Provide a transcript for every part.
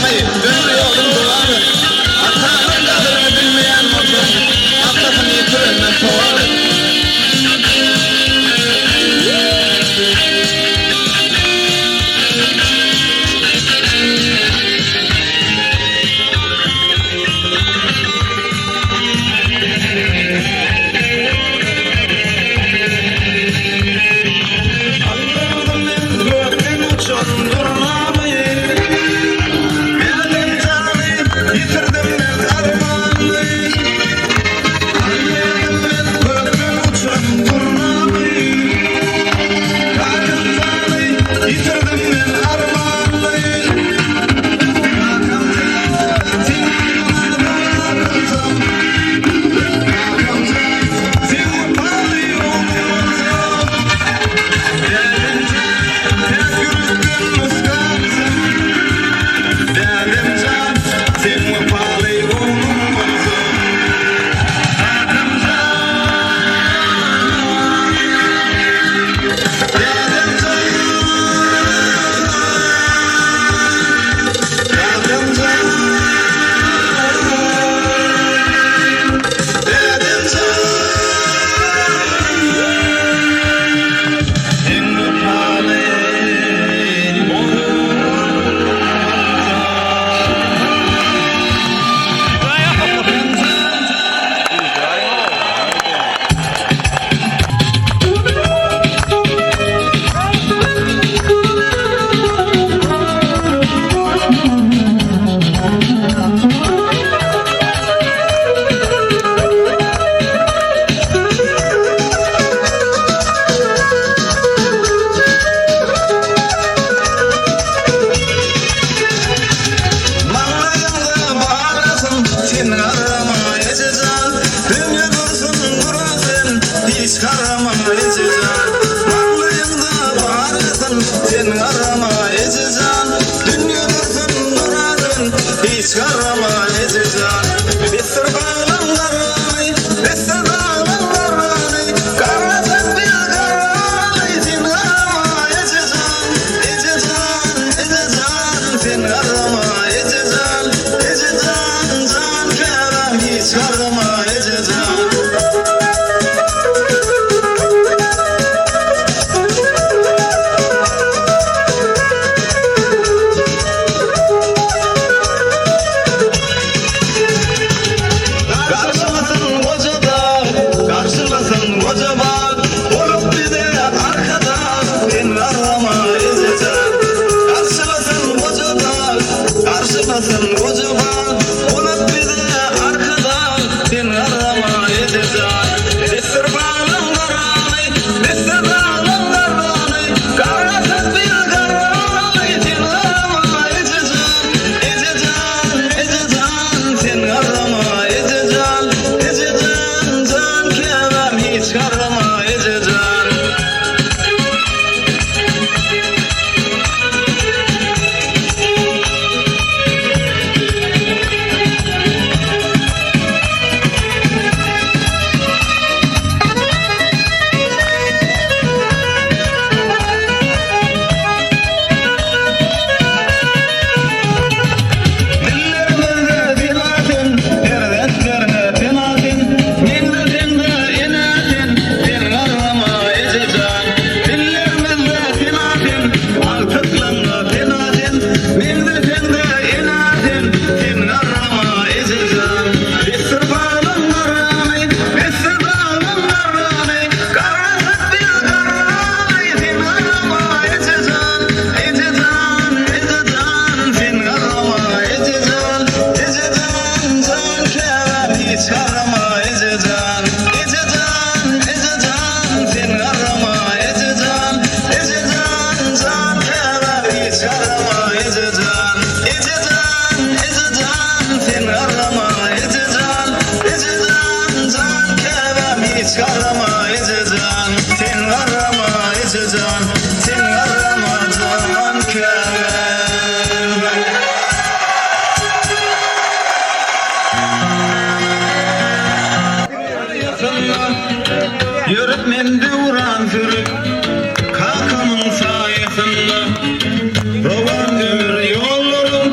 Kakaňy, ömür ýoluň dowam et. Ataňyň gadyryny bilmeýän bolsaň, atasyny ýitirenden sowal et. Aldyrdym men gökden uçan durnamy, Dädem jany ýitirdim men armany. Aldyrdym men gökden uçan durnamy, Kakam jany ýitirdim men armany. Kakam jan, sen maňa doga kylsaň, Kakam jan, sen wepaly ogluň bolsaň. Dädem jan, päk ýürekden nusgalysyň. Dädem jan, sen wepaly ogluň bolsaň. Kakam jan, dädem jan, kakam jan, dädem jan. Sen wepaly ogluň bolsaň. Maňlaýyňda barasyn, sen garrama eje jan, Dünýe dursun duran sen, hiç garrama eje jan. Maňlaýyňda barasyn, sen garrama eje jan, Dünýe dursun duran sen, hiç garrama eje jan. Besdir baglaň garrany, besdir baglaň garrany, Garrajak bir garrany, sen garrama eje jan, Eje jan, eje jan, sen garrama eje jan, Eje jan, jan käbäm hiç garrama eje jan. Garşylasyn goja dag, garşylasyn goja bag, Bolup bize arkadag, sen garrama eje jan. Garşylasyn goja dag, garşylasyn goja bag, Bolup bize arkadag, sen garrama eje jan. Besdir baglaň garrany, besdir baglaň garrany, Garrasak biz garramaly, sen garrama eje jan. Eje jan, eje jan, sen garrama eje jan, Eje jan, jan käbäm hiç garrama eje jan. Dillerimizde sena sen, perzentleriňe pena sen, Meňzeseň-de enä sen, sen garrama eje jan. Dillerimizde sena sen, agtyklaňňa pena sen, Meňzeseň-de enä sen, sen garrama eje jan. Besdir baglaň garrany, besdir baglaň garrany, Garrasak biz garramaly, sen garrama eje jan. Eje jan, eje jan, sen garrama eje jan, Eje jan, jan käbäm hiç garrama eje jan. Eje jan, eje jan, sen garrama eje jan, Eje jan, jan käbäm hiç garrama eje jan. Eje jan, eje jan, sen garrama eje jan, Eje jan, jan käbäm hiç garrama eje jan. Sen garrama eje jan, sen garrama jan käbäm. Ýörüp men döwran sürüp, kakamyň saýasynda, Rowan ömür ýollarym.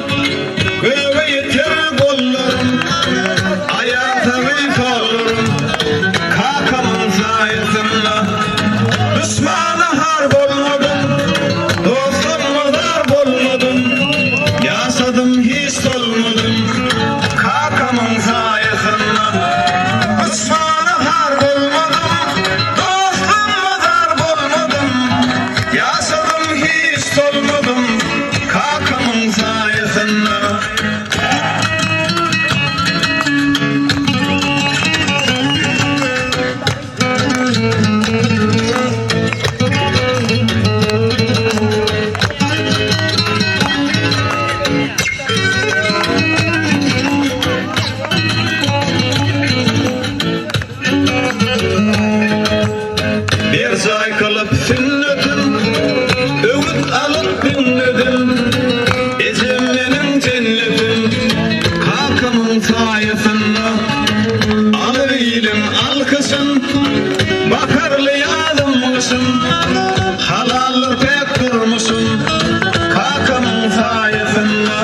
Halaldyr päk durmuşym, kakamyň saýasynda.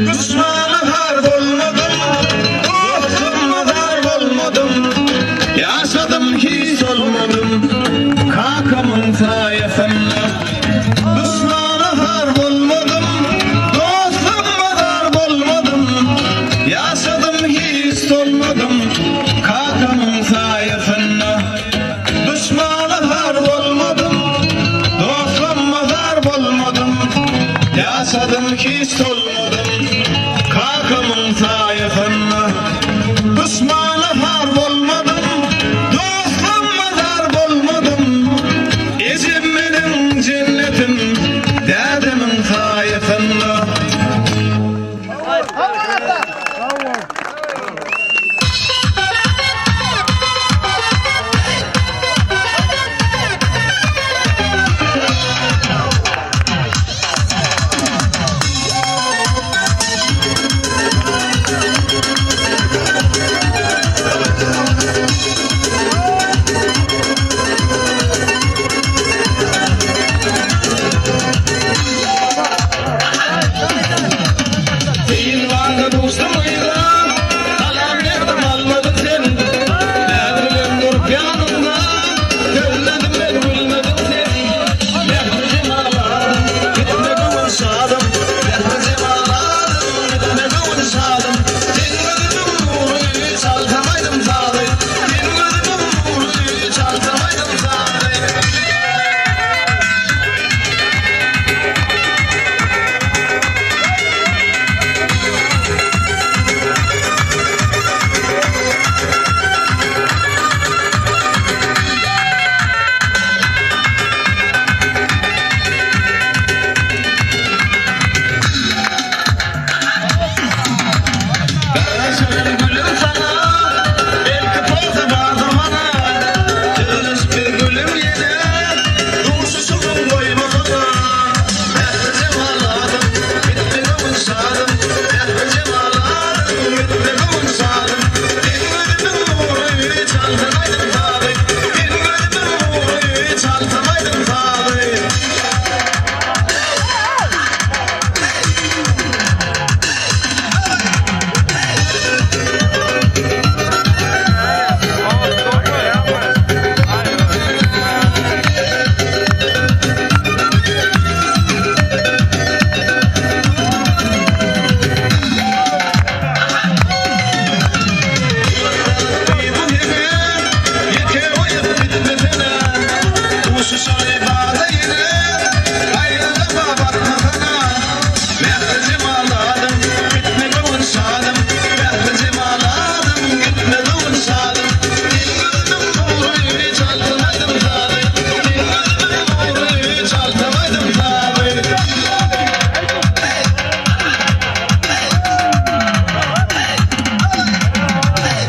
Duşmana har bolmadym, dostuma zar bolmadym. Ýaşadym hiç solmadym, kakamyň saýasynda. Duşmana har bolmadym, dostuma zar bolmadym. Ýaşadym hiç solmadym, kakamyň saýasynda. Duşmana har bolmadym, dostuma zar bolmadym. Ýaşadym hiç solmadym.